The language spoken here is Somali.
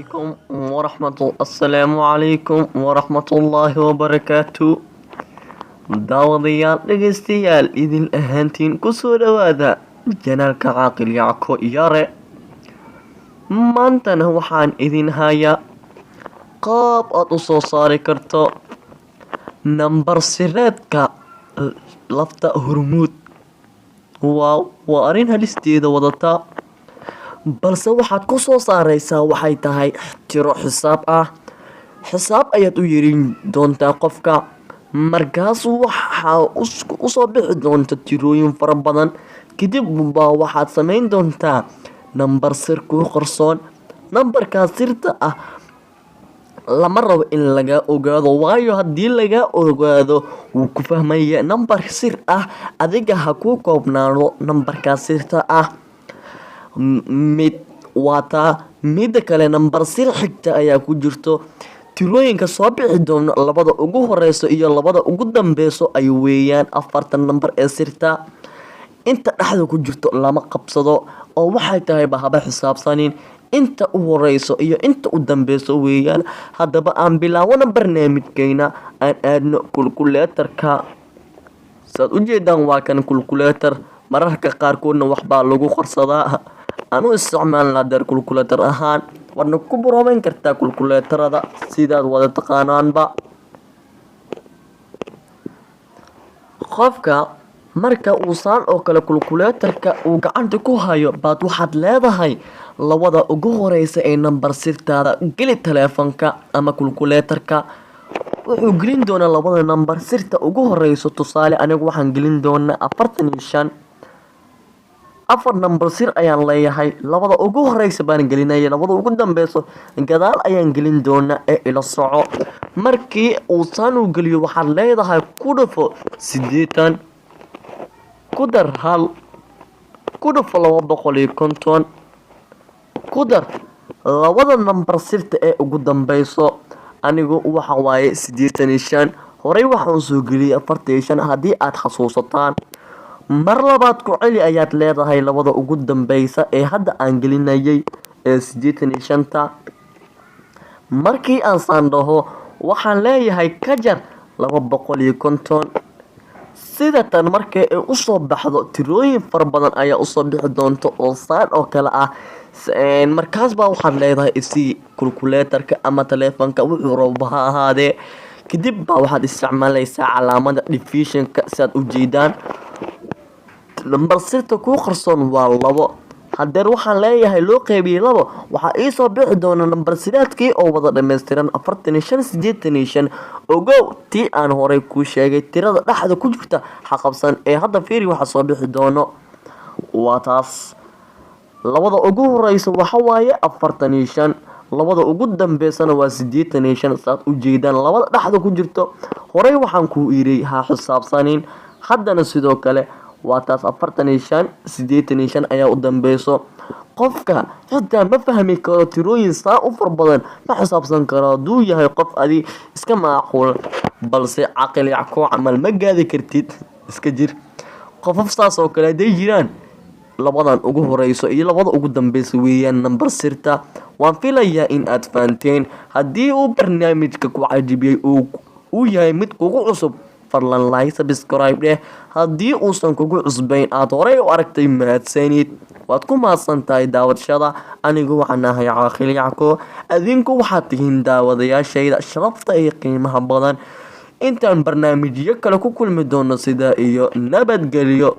Calaykum waraxmatu assalaamu calaykum waraxmatullaahi wabarakaatu. Daawadayaal, dhegeystayaal, idin ahaantiin kusoo dhawaada channelka Caaqil Yacko Yare. Maantana waxaan idin hayaa qaab aad u soo saari karto nambar sireedka lafta Hormuud. Waaw, waa arrin halisteeda wadata, balse waxaad ku soo saareysaa waxay tahay tiro xisaab ah. Xisaab ayaad u yerin doontaa qofka, markaas waxaa usoo bixi doonta tirooyin fara badan. Kadib baa waxaad sameyn doontaa nambar sir kuu qarsoon. Nambarkaas sirta ah lama rabo in laga ogaado, waayo haddii laga ogaado wuu ku fahmaya. Nambar sir ah adiga ha kuu koobnaado nambarkaas sirta ah. Mid waa taa. Mida kale, nambar sir xigta ayaa ku jirto. Tirooyinka soo bixi doono labada ugu horeyso iyo labada ugu dambeyso ay weeyaan afartan nambar ee sirta. Inta dhexda ku jirto lama qabsado, oo waxay tahayba haba xisaabsanin. Inta u horeyso iyo inta u dambeyso weeyaan. Haddaba aan bilaawano barnaamijkeena, aan aadno kulkuleetarka. Saad ujeedaan, waa kan kulkuleetar. Mararka qaarkoodna waxbaa lagu qorsadaa. Aan u isticmaalnaa deer kulkuleetar ahaan. Waadna ku baroobeyn kartaa kulkuleetarada, sidaad wada taqaanaanba. Qofka marka uu saan oo kale kulkuleetarka uu gacanta ku hayo baad waxaad leedahay: labada ugu horeysa ee nambar sirtaada geli taleefanka ama kulkuleetarka. Wuxuu gelin doonaa labada nambar sirta ugu horeyso. Tusaale, anigu waxaan gelin doonaa 45. Afar nambar sir ayaan leeyahay. Labada ugu horeysa baan gelinaya, labada ugu dambeyso gadaal ayaan gelin doonaa ee ila soco. Markii uu saan uu geliyo, waxaad leedahay: ku dhufo 80, ku dar 1, ku dhufo 250, ku dar labada nambar sirta ee ugu dambeyso. Anigu waxa waaye 85. Horey waxaan soo geliyay 45, haddii aad xasuusataan. Mar labaad ku celi ayaad leedahay labada ugu dambeysa ee hadda aan gelinayay ee 85-ta. Markii aan saan dhaho, waxaan leeyahay ka jar 250. Sida tan markii ay usoo baxdo, tirooyin fara badan ayaa usoo bixi doonta oo saan oo kale ah. Markaas baa waxaad leedahay: isii kulkuleetarka ama taleefanka, wuxuu rabo ha ahaadee. Kadib baa waxaad isticmaalaysaa calaamada divisionka. Siaad ujeedaan, lambar sirta kuu qarsoon waa labo. Hadeer waxaan leeyahay loo qeybiyey labo, waxaa iisoo bixi doona nambar sidaadkii oo wada dhammaystiran, 45 85. Ogow, tii aan horey kuu sheegay, tirada dhexda ku jirta ha qabsan ee hadda fiiri waxa soo bixi doono. Waa taas. Labada ugu horeysa waxa waaye 45, labada ugu dambeysana waa 85. Saad ujeedaan, labada dhexda ku jirto horey waxaan kuu iray ha xisaabsanin. Haddana sidoo kale waa taas, 45 85 ayaa u dambeyso. Qofka xitaa ma fahmi karo tirooyin saa u far badan, ma xisaabsan karo hadduu yahay qof adi iska macquul. Balse Caqil Yackoo camal ma gaadi kartid, iska jir. Qofaf saas oo kale hadday jiraan, labadan ugu horeyso iyo labada ugu dambeysa weeyaan nambar sirta. Waan filayaa in aad fahanteen. Haddii uu barnaamijka ku cajibiyey, uu yahay mid kugu cusub, fadlan like, subscribe dheh. Haddii uusan kugu cusbayn, aad horey u aragtay, mahadsanid, waad ku mahadsan tahay daawadashada. Anigu waxaan ahay Caaqil Yacko, adinku waxaad tihiin daawadayaashayda sharafta iyo qiimaha badan. Intaan barnaamijyo kale ku kulmi doono, sidaa iyo nabadgelyo.